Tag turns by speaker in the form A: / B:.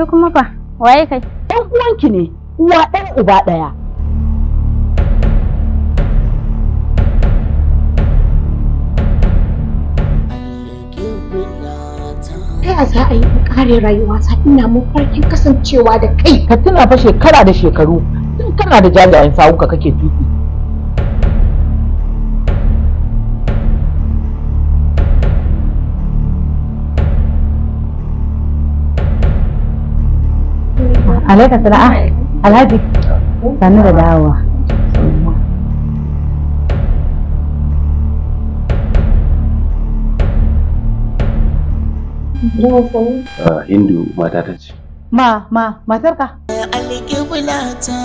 A: Kai kuma fa, waye kai?
B: Ɗan uwanki ne, uwa ɗaya uba ɗaya.
C: Ta ya za a yi in kare rayuwata ina mafarkin kasancewa da kai?
B: Ka tuna fa shekara da shekaru tun kana da jajayen sawunka kake tuki.
D: Alaika sana'a Alhaji, sannu da dawowa.
E: Hindu mata ta ce.
D: Ma, matarka?
F: Alƙiblata.